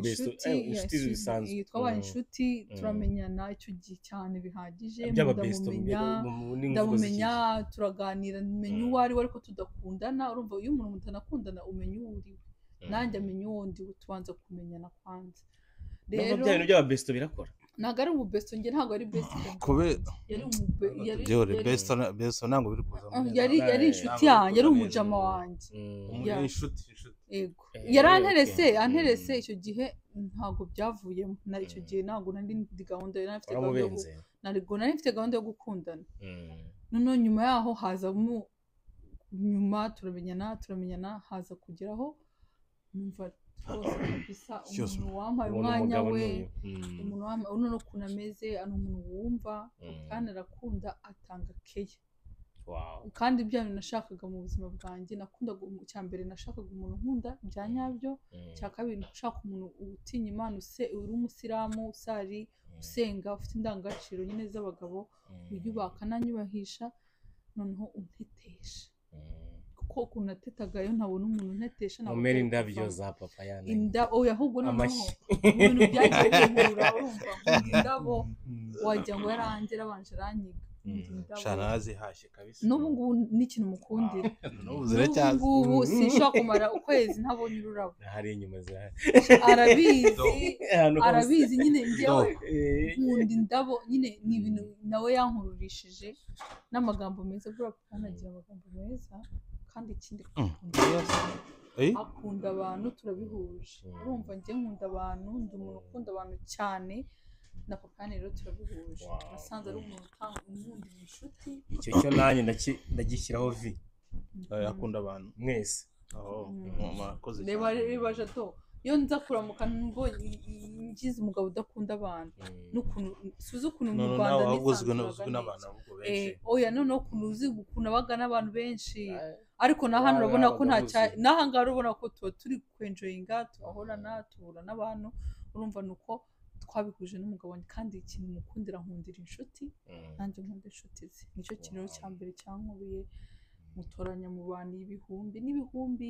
best, inshuti zisanzwe. Twabaye inshuti turamenyana icyo gihe cyane bihagije, ndamumenya, turaganira, menya uwo ari we ariko tudakundana. Urumva iyo umuntu mutanakundana umenya uwo uri we, nanjye amenya uwo ndi we, tubanza kumenyana kwanza. Rero bya bintu by'aba best birakora. Ntabwo ari umu best, njye ntabwo ari best. Kubera best ntabwo biri kuza. Yari inshuti yanjye, yari umujama wanjye. Inshuti. Yego. Yaranterese, anterese icyo gihe ntabwo byavuyemo. Na icyo gihe ntabwo nari ndi gahunda, nari mfite gahunda, nari mfite gahunda yo gukundana. Noneho nyuma yaho hazamo, nyuma turamenyana haza kugeraho numva rwose kabisa umuntu wampaye umwanya we, umuntu wampaye uno ukuntu ameze, ari umuntu wumva kandi arakunda, atanga keya. Kandi ibyo bintu nashakaga mu buzima bwanjye, nakundaga icya mbere nashakaga umuntu nkunda bya nyabyo, icya kabiri nshaka umuntu utinya Imana, uri umusilamu, usari, usenga, ufite indangagaciro nyine z'abagabo, wiyubaka ananyubahisha, noneho untetesha. Kuko ukuntu natetagayo ntabona umuntu untetesha, ntabona indabyo za papa yana oya, ahubwo noneho ibintu byagiye bihura, urumva indabo wagira ngo yaranjye arabanje aranyiga. Shana zihashye kabisa. N'ubu ngubu n'ikintu mukundira. N'ubu ngubu sinshobora kumara ukwezi ntabonye ururabo. Hari inyuma zihari. Arabizi nyine njyewe nkunda indabo nyine, ni ibintu nawe yankururishije n'amagambo meza, buriya papa anagira amagambo meza. Kandi ikindi akunda abantu, turabihuje. Urumva njye nkunda abantu, ndi umuntu ukunda abantu cyane, na papa rero turabihuje. Nasanze ari umuntu unkunda inshuti. Icyo cyo nanjye ndagishyiraho vi. Akunda abantu mwese. Reba Jado, iyo nza kuramuka ngo ngize umugabo udakunda abantu, n'ukuntu suzi ukuntu mu Rwanda nisanzuraga. Oya, noneho ukuntu uzi ukuntu abaga n'abantu benshi, Ariko na hano urabona ko nta n'aha ngaha urabona ko tuba turi kwenjoyinga, turahorana, tuhura n'abantu, urumva ni uko twabihuje n'umugabo wanjye. Kandi ikintu mukundira, nkundira inshuti, nanjye nkunda inshuti ze. Nicyo kintu rero cya mbere cyankubiye, mutoranya mu bantu ibihumbi n'ibihumbi.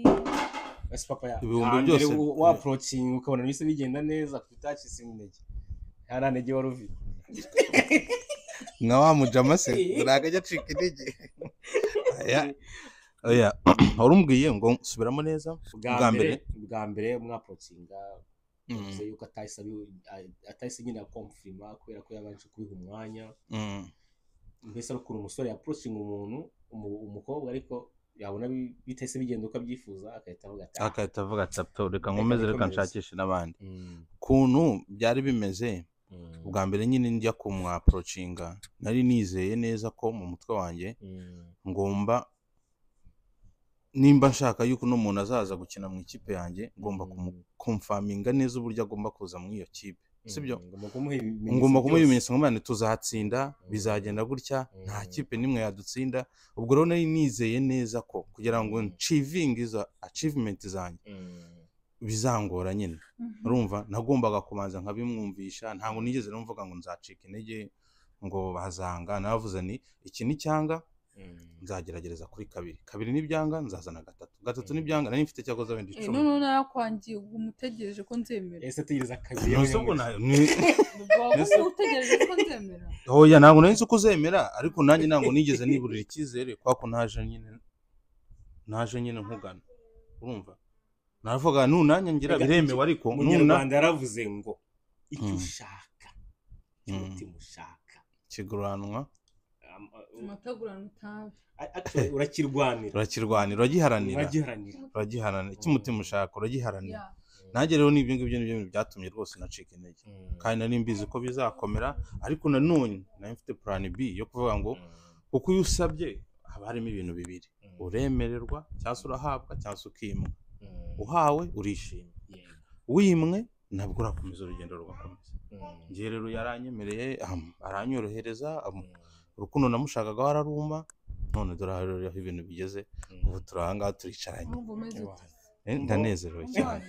Ese papa ya Ibihumbi byose. Wa approaching ukabona bise bigenda neza kutacitse intege, nta ntege wari ufite. Nka wa mujama se ntabwo ajya acika intege. Oya oya, warumbwiye ngo subiramo neza. Bwa mbere mwaapproachinga, yavuze yuko atahise nyine akomfirima kubera ko yabanje kubiha umwanya. Mbese ari ukuntu umusore yapproachinga umuntu, umukobwa, ariko yabona bitahise bigenda uko abyifuza agahita avuga ati agahita avuga ati reka nkomeze, reka nshakishe n'abandi. Ukuntu byari bimeze ubwa mbere nyine njya kumwapproachinga, nari nizeye neza ko mu mutwe wanjye ngomba, nimba nshaka yuko uno muntu azaza gukina mu ikipe yanjye, ngomba kumuconfirminga neza uburyo agomba kuza muri iyo kipe, sibyo? Ngomba Ngomba kumuha ibimenyetso ngo tuzatsinda, bizagenda gutya, nta kipe n'imwe yadutsinda. Ubwo rero nari nizeye neza ko kugira ngo nchievinge izo achievement zanjye bizangora nyine. Urumva nagombaga kubanza nkabimwumvisha, ntabwo nigeze numvuga ngo nzacika intege ngo bazanga. Navuze ni iki ni cyanga nzageragereza kuri kabiri, kabiri nibyanga nzazana gatatu, gatatu nibyanga nari mfite cyakoze wenda 10. None narakwangiye umutegereje ko nzemera. Ese ategereza kabiri? Utegereje ko nzemera? Oya, ntabwo nari nzi ko uzemera, ariko nanjye ntabwo nigeze niburira icyizere kwa ko naje nyine nkugana. Urumva naravuga nunanyangira biremewe, ariko Umunyarwanda yaravuze ngo icyo ushaka cy'umutima ushaka kiguranwa amatagurana itabi. Urakirwanira, urakiranira, uragiharanira icyo umutima ushaka uragiharanira. Nanjye rero n'ibyo ngibyo nibyo byatumye rwose nacika intege, kandi nari mbizi ko bizakomera. Ariko nanone nari mfite plan B yo kuvuga ngo kuko iyo usabye haba harimo ibintu bibiri, uremererwa cyangwa se urahabwa cyangwa se ukimwa. Uhawe urishima, wimwe nabwo urakomeza urugendo rugakomeza. Njye rero yaranyemereye, aranyorohereza, urukundo namushakaga wararuma, none dore aho ibintu bigeze ubu turi aha ngaha turicaranye. Ndanezerewe cyane.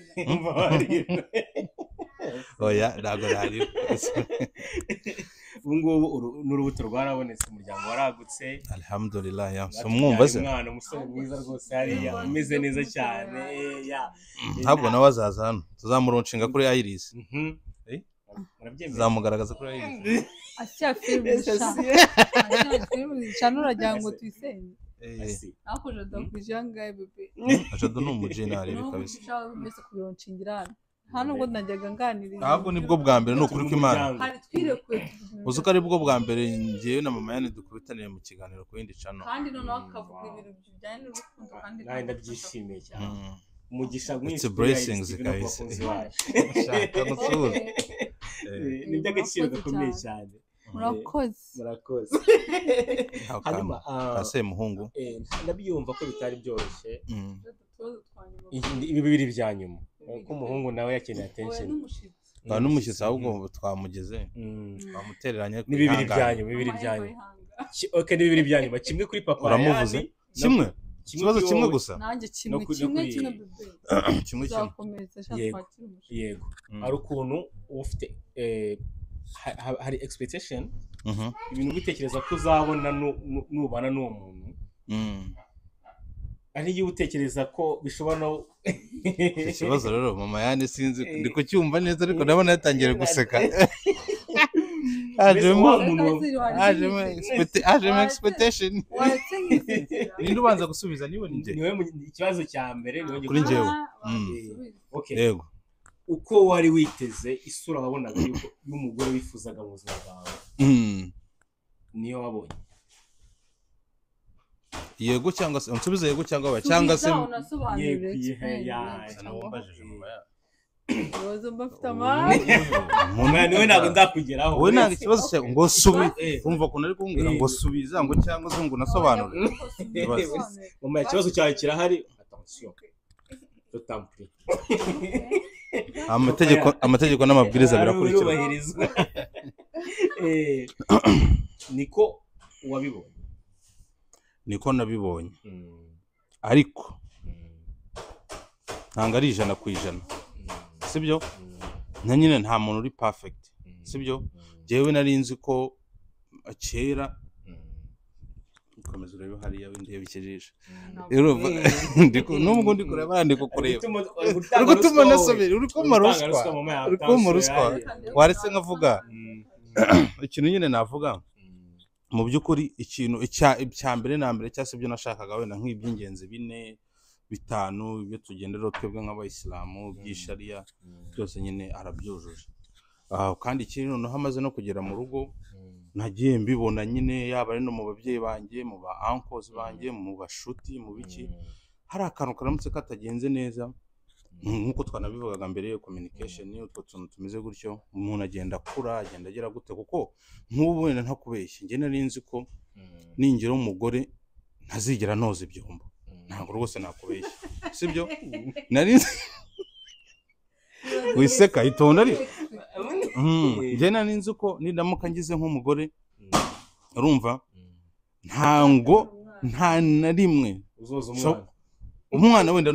Oya ntabwo narira. Ubu ngubu n'urubuto rwarabonetse, umuryango waragutse, alhamdulillah. Ya umwumva se umwana, umusore mwiza rwose hariya umeze neza cyane. Ntabwo nawe azaza hano, tuzamuronshinga kuri Iris, tuzamugaragaza kuri Iris. Asiya filime sha uragira ngo tuyisenye. Ariko Jado kujangaye bebe. Jado ni umujenali kabisa. Mbese kubironshingira hano hano ubwo najyaga nganiriza. Ntabwo nibwo bwa mbere, ni ukuri kw'Imana. Hari twirekuye. Uzi ko ari bwo bwa mbere njyewe na mama yani dukubitaniye mu kiganiro ku yindi channel. Kandi noneho akavuga ibintu bijyanye n'urukundo, kandi nanjye ndabyishimiye cyane. Umugisha mwinshi. It's a blessings guys. Shaka gusuhuza. Ni iby'agaciro gakomeye cyane. Murakoze. Murakoze. Hanyuma ka Semuhungu ndabyumva ko bitari byoroshye. Ibi bibiri bya nyuma ko umuhungu nawe yakeneye attention. Nta n'umushyitsi ahubwo twamugeze twamutereranye. Ni bibiri bya nyuma, bibiri bya nyuma. Okay, ni bibiri bya nyuma, kimwe kuri papa uramuvuze kimwe, ikibazo kimwe gusa. Nanjye kimwe kimwe kimwe bebe kimwe kimwe. Yego, ari ukuntu ufite hari expectation, ibintu bitekereza ko uzabona nubana n'uwo muntu, ari iyo utekereza ko bishobora no ikibazo rero mama yani sinzi ndi kucyumva neza, ariko ndabona yatangiye guseka. Ajemo expectation. Ninde ubanza gusubiza? Niwe ninjye. Niwe ikibazo cya mbere niwe kuri njyewe. Okay, yego. Uko wari witeze isura wabonaga y'umugore wifuzaga mu buzima bwawe, niyo wabonye? Yego cyangwa se unsubize yego cyangwa oya, cyangwa se yego. Niwe ntabwo ndakugeraho. Wowe ntabwo ikibazo cyawe ngo subize, umva ukuntu ari kumbwira ngo subiza ngo cyangwa se ngo unasobanure. Mama, ikibazo cyawe kirahari. Attention, je Amategeko n'amabwiriza birakurikizwa. Niko wabibonye? Niko nabibonye. Ariko ntabwo ari 100%, sibyo? Na nyine nta muntu uri perfect, sibyo? Jewe nari nzi ko kera, komeza urebe hariya windeba ikijisho. Urumva, nubwo ndi kureba ndi kukureba, uri gutuma nasubira, uri kumpa ruswa, uri kumpa ruswa. Waretse nkavuga ikintu nyine navuga mu by'ukuri, ikintu icya mbere na mbere cyangwa se ibyo nashakaga wenda nk'iby'ingenzi 4 5 ibyo tugenderaho twebwe nk'abayisilamu by'ishariya byose nyine arabyujuje. Kandi ikindi noneho amaze no kugera mu rugo nagiye mbibona nyine, yaba ari no mu babyeyi banjye, mu ba uncles banjye, mu bashuti, mu biki, hari akantu karamutse katagenze neza nk'uko twanabivugaga mbere yo communication, utwo tuntu tumeze gutyo, umuntu agenda akura, agenda agera gute. Kuko nk'ubu wenda ntakubeshye, njye nari nzi ko ningira umugore ntazigera noza ibyombo, ntabwo rwose nakubeshye, sibyo? Nari wiseka itonda ari njye nari nzi ko nindamuka ngize nk'umugore, urumva, ntango nta na rimwe uzoza umwana, umwana wenda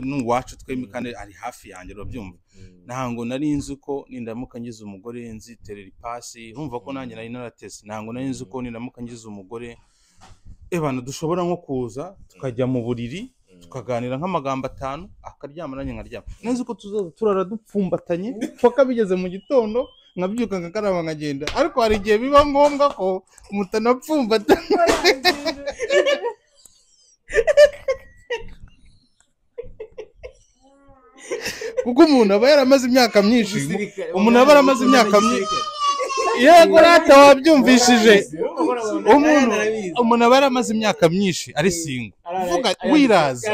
n'uwacu twembi kandi ari hafi yanjye, urabyumva. Ntango nari nzi ko nindamuka ngize umugore nziterera ipasi, urumva ko nanjye nari naratese. Ntango nari nzi ko nindamuka ngize umugore ebana dushobora nko kuza tukajya mu buriri tukaganira nk'amagambo 5, akaryama nanjye nkaryama. Nzi ko tuzaza turara dupfumbatanye paka bigeze mu gitondo, nkabyuka nkakaraba nkagenda. Ariko hari igihe biba ngombwa ko mutanapfumbatana. Kuko umuntu aba yaramaze imyaka myinshi, umuntu aba yaramaze imyaka myinshi. Yego rata wabyumvishije. Umuntu aba yaramaze imyaka myinshi ari single, uvuga wiraza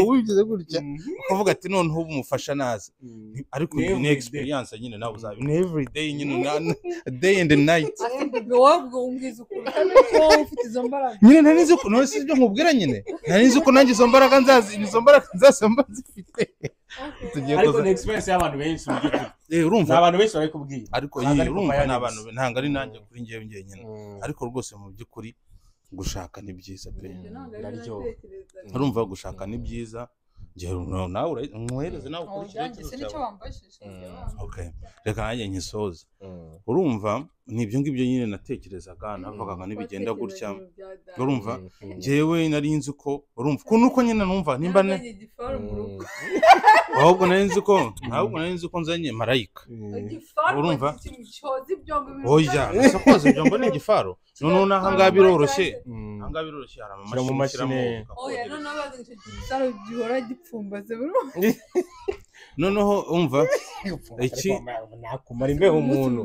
wigize gutya, ukavuga ati noneho umufasha naza. Ariko ni experience nyine nawe uzabi, ni every day nyine, day and night. Nyine nari nzi ko none si ibyo nkubwira nyine, nari nzi ko nanjye izo mbaraga nzazi, izo mbaraga nzasamba zifite. Ariko ni experience y'abantu benshi mu by'ukuri. Urumva abantu benshi barikubwiye, ariko urumva n'abantu ntabwo ari nanjye kuri njyewe njyenyine. Ariko rwose mu by'ukuri gushaka ni byiza pe, urumva gushaka ni byiza. Nawe umwohereze nawe ukurikire. Okay, reka nanjye nkisoze. Urumva ni ibyo ngibyo nyine natekerezaga, navugaga nibigenda gutya. Urumva njyewe nari nzi ko, urumva nuko nyine numva nimba ahubwo nari nzi ko, ahubwo nari nzi ko nzanye marayika. Urumva oya sokoze ibyombo ni igifaro. Noneho naha ngaha biroroshye, aha ngaha biroroshye, hari amamashini ushyiramo. Oya noneho bazi icyo gisaro gihora gipfumbaze. Noneho umva iki nakumara imbeho umuntu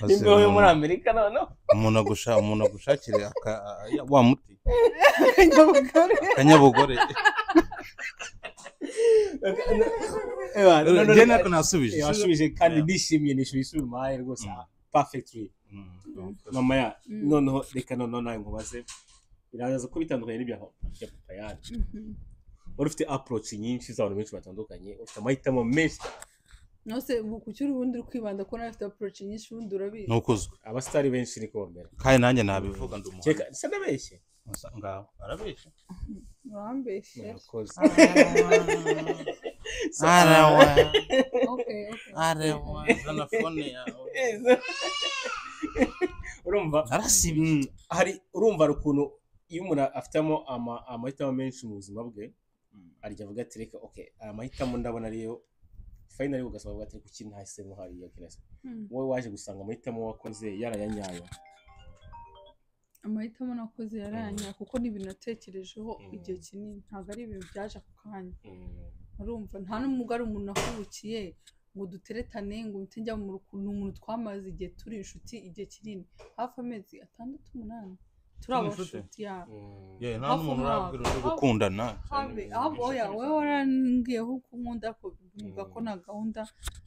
imbeho yo muri Amerika. Noneho umuntu agushakire wa muti akanyabugore. Njye nako nasubije, wasubije kandi nishimiye, nishyuye isubimaye rwose perfectly. Mama ya noneho reka noneho nawe nkubaze, biraza ko bitandukanye n'ibya papa yacu. Wari ufite approach nyinshi z'abantu benshi batandukanye, ufite amahitamo menshi. Nose kuki ubundi uri kwibanda ko nawe ufite approach nyinshi, ubundi urabizi nukozwe abastari benshi niko bamera. Kandi nanjye nabivuga ndi umuhanga. Cyeka se ndabeshye ngaho arabeshye, urambeshye. Arawa. Okay. Arawa. Zana phone yawe. Urumva narasibye. Hari urumva ukuntu iyo umuntu afitemo amahitamo menshi mu buzima bwe, arya avuga ati reka okay amahitamo ndabona ariyo finally, ugasaba avuga ati kuki ntahisemo hariya kinese. Wowe waje gusanga amahitamo wakoze yarayanyayo? Amahitamo nakoze yarayanya kuko ni ibintu natekerejeho igihe kinini, ntabwo ari ibintu byaje ako kanya. Urumva nta n'umugore ari umuntu nahubukiye ngo duteretane ngo mpite njya mu rukundo, umuntu twamaze igihe turi inshuti igihe kinini, hafi amezi 6 8 turi abashuti. Nta n'umuntu urabwira uri gukundana. Ahubwo oya wowe warambwiyeho ko unkunda, nkumva ko nta gahunda,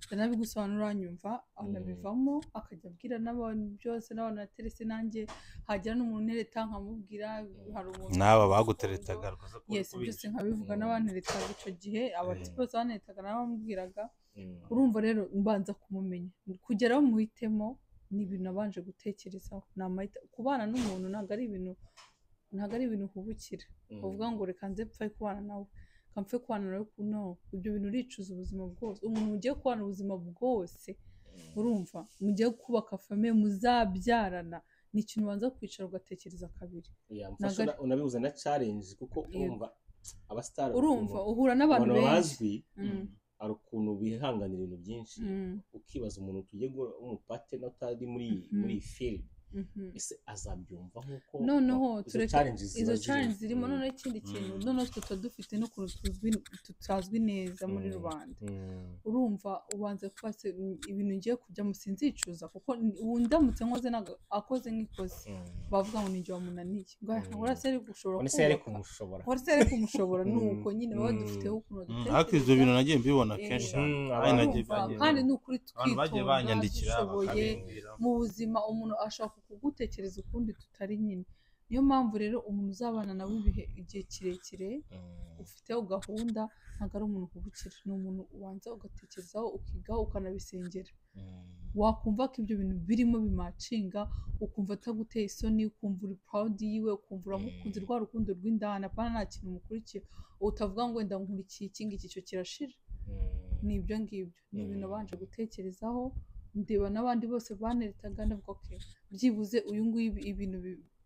ndanabigusobanura uranyumva, anabivamo akajya abwira n'abantu byose, n'abantu naterese nanjye, hagira n'umuntu untereta nkamubwira, hari umuntu n'aba baguteretaga yes byose nkabivuga, n'abanteretaga icyo gihe abati bose banteretaga n'abamubwiraga. Urumva rero mbanza kumumenya kugeraho muhitemo ni ibintu nabanje gutekerezaho. Ni amahita kubana n'umuntu ntabwo ari ibintu ntabwo ari ibintu uhubukira uvuga ngo reka nze mpfe kubana nawe mpfe kubana nawe no ibyo bintu uricuza ubuzima bwose umuntu mugiye kubana ubuzima bwose urumva mugiye kubaka famille muzabyarana ni ikintu ubanza kwicara ugatekereza kabiri unabihuza na challenge kuko urumva abastar urumva uhura n'abantu benshi bazwi ari ukuntu bihanganira ibintu byinshi ukibaza umuntu tugiye umupate n'utari muri film ese azabyumva nkuko noneho tureke izo challenge zirimo noneho ikindi kintu noneho twe tuba dufite n'ukuntu tutazwi neza muri rubanda urumva ubanza kuba ibintu ngiye kujyamo sinzicuza kuko ndamutse nkoze akoze nk'ikoze bavuga ngo ninjye wamunaniye ngo urase ari gushobora kubaka urase ari kumushobora nuko nyine baba dufiteho ukuntu dutekereza ariko ibyo bintu nagiye mbibona kenshi kandi ni ukuri twitonda dushoboye mu buzima umuntu ashaka kugutekereza ukundi tutari nyine niyo mpamvu rero umuntu uzabana nawe ibihe igihe kirekire ufiteho gahunda ntabwo ari umuntu uhubukira ni umuntu ubanza ugatekerezaho ukigaho ukanabisengera wakumva ko ibyo bintu birimo bimacinga ukumva ataguteye isoni ukumva uri proud yiwe ukumva uramukunze rwa rukundo rw'indani apana nta kintu umukurikiye utavuga ngo wenda nkurikiye iki ngiki icyo kirashira ni ibyo ngibyo ni ibintu abanje gutekerezaho ndeba n'abandi bose baneretaga ndavuga okay byibuze uyu nguyu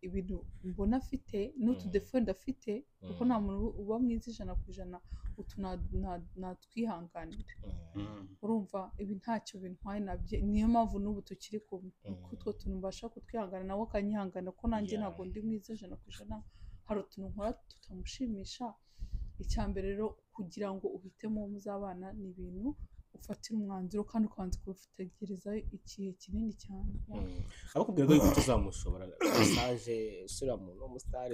ibintu mbona afite n'utudefo afite kuko nta muntu uba mwiza 100% utu natwihanganira urumva ibi ntacyo bintwaye nabyo niyo mpamvu n'ubu tukiri kumwe kuko utwo tuntu mbasha kutwihangana nawe akanyihangana ko nanjye ntabwo ndi mwiza 100% hari utuntu nkora tutamushimisha icya mbere rero kugira ngo uhitemo uwo muzabana ni ibintu ufatira umwanzuro kandi ukabanza kuwutegereza igihe kinini cyane abakubwira ko tuzamushobora message usura mu mustar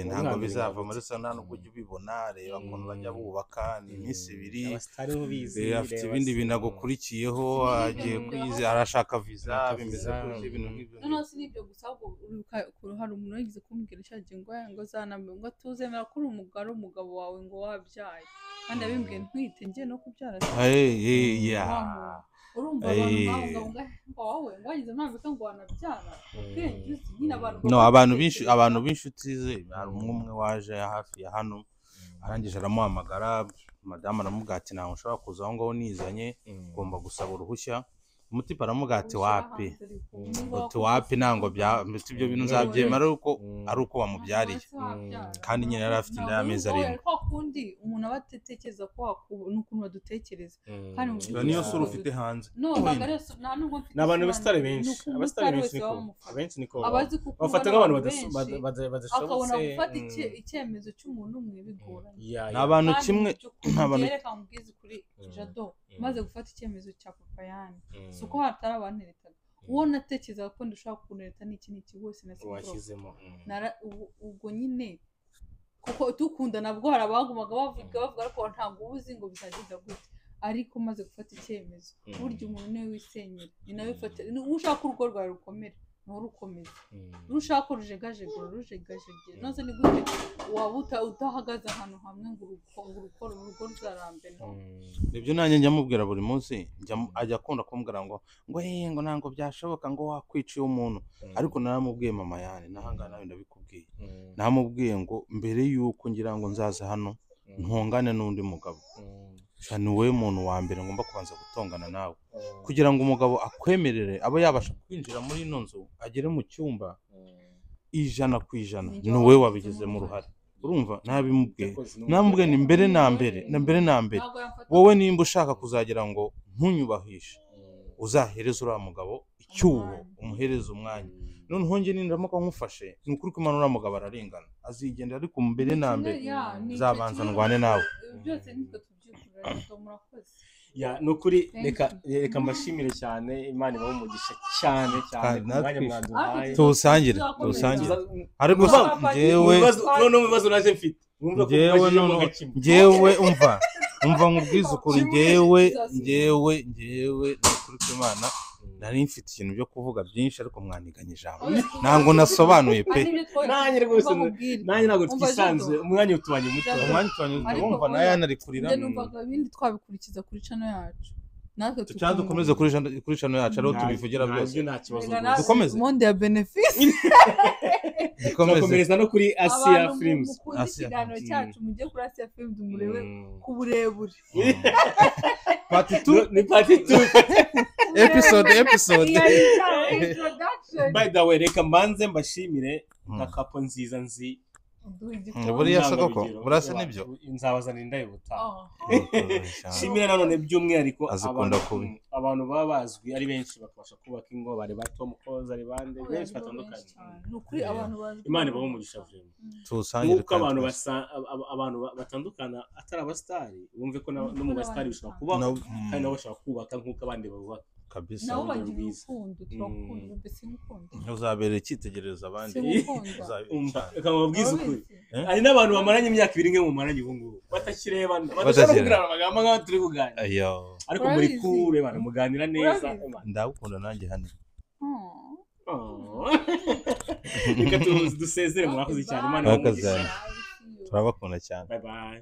ntabwo bizava muri sana nubwo ujya ubibona reba ukuntu bajya bubaka ni iminsi ibiri afite ibindi bintu agukurikiyeho agiye kwize arashaka visa bimeze gutya ibintu nk'ibyo noneho si n'ibyo gusa ahubwo hari umuntu wigeze kumbwira cyagiye ngo ngo zanambe ngo tuzemera ko uri umugabo umugabo wawe ngo wabyaye kandi abimbwiye ntwite ngiye no kubyara urumva abantu wowe ngo wagize mpamvu ngo wanabyara no abantu b'inshuti ze hari umwe waje hafi ya hano arangije aramuhamagara madamu aramubwira ati ntabwo nshobora kuza aho ngaho nizanye ugomba gusaba uruhushya umutipe aramubwira ati wapi uti wapi ntabwo ibyo bintu nzabyemera ari uko wamubyariye kandi nyine yari afite inda y'amezi 7 kwa kundi umuntu aba atekereza ko n'ukuntu badutekereza kandi niyo sura ufite hanze ni abantu b'abasitari benshi abasitari benshi niko bafata nk'abantu badashobotse akabona gufata icyemezo cy'umuntu umwe bigoranye ni abantu kimwe reka mubwize kuri Jado maze gufata icyemezo cya papa yani si uko hatari abanteretaga uwo natekerezaga ko ndashobora kunereta n'iki n'iki wese washyizemo ubwo nyine kuko dukunda nabwo hari abagumaga bavuga ariko ntabwo uba uzi ngo bizagenda gute ariko maze gufata icyemezo burya umuntu niwe wisenyera ni nawe ufata ushaka urugo rwawe rukomera niwo rukomeza ushaka urujegajega urujegajegera noze ni gute waba udahagaze ahantu hamwe ngo urukore urugo ruzarambe nibyo nanjye njya mubwira buri munsi ajya akunda kumbwira ngo ngo ntabwo byashoboka ngo wakwica uwo muntu ariko naramubwiye mama yani n'ahangaha nawe ndabikubwiye namubwiye ngo mbere y'uko ngira ngo nzaza hano ntongane n'undi mugabo ni wowe muntu wa mbere ngomba kubanza gutongana nawe kugira ngo umugabo akwemerere abe yabasha kwinjira muri ino nzu agere mu cyumba 100% ni wowe wabigizemo uruhare urumva nabimubwiye namubwiye ni mbere na mbere na mbere na mbere wowe nimba ushaka kuzagira ngo ntunyubahishe uzahereze uriya mugabo icyuho umuhereze umwanya noneho njye nindamuka nkufashe ni ukuri ko Imana uriya mugabo ararengana azigendera ariko mbere na mbere nzabanza ndwane nawe byose nitwe tubyikurira murakoze ya nukuri reka mbashimire cyane Imana ibahe umugisha cyane cyane ku mwanya mwaduhaye tuwusangire ariko njyewe none mu bibazo naje mfite njyewe umva nkubwize ukuri njyewe ni ukuri kw'Imana nari mfite ikintu byo kuvuga byinshi ariko mwaniganye ijambo ntabwo nasobanuye pe nanjye rwose nanjye ntabwo twisanze umwanya utubanye muto umwanya utubanye muto wumva nayo yanari kurira numvaga ibindi twabikurikiza kuri channel yacu Natwe Cyangwa dukomeze kuri channel yacu ariho tubivugira byose. Nta kibazo. Reka natwe Dukomeze. Monde ya benefice. Dukomeze. Turakomereza no kuri Asia Abantu Films. mukunda Asia ikiganiro Films. cyacu, mujye kuri Asia Films murebe Mm. ku burebure. Part 2. Ni part 2. Episode. Iyi ari introduction. By the way, reka mbanze mbashimire nka couple nziza nzi. Uduha igikombe. Buriya se koko, Intangarugero. buriya se nibyo? Nzabazanira indabo ubutaha. Oh. Shimira nanone by'umwihariko Azikunda kubi. Abantu baba bazwi ari benshi bakabasha kubaka ingo, bari bato, mukozi ari bande, Oya, benshi nibo batandukanye. benshi cyane. Ni ukuri abantu bazwi. Imana ibahe umugisha vraiment. Tuwusangire Nk'uko kandi abantu twese. abantu batandukana atari abasitari, bumve ko no mu basitari bishobora kubaho, kandi nabo bashobora kubaka nk'uko abandi bubaka. Kabisa. Nabo Urugero bagira rwiza. urukundo, turakunda, mbese ngukunda. Uzabera icyitegererezo abandi. Sinkukunda. Umva, reka mbabwize ukuri, Urabizi? Hari n'abantu bamaranye imyaka 2 nk'iyo mumaranye ubu ngubu batakirebana, badashobora Batakireba. kugirana amagambo nk'aho turi kuganira, Ayo. ariko muri Urabizi? kure baramuganira neza. Urabizi? Ndagukunda nanjye hano. Oh. Oh. Reka dusezere, mwakoze cyane. Imana Mwakoze ibahe umugisha. cyane. Turabakunda cyane. Bye bye.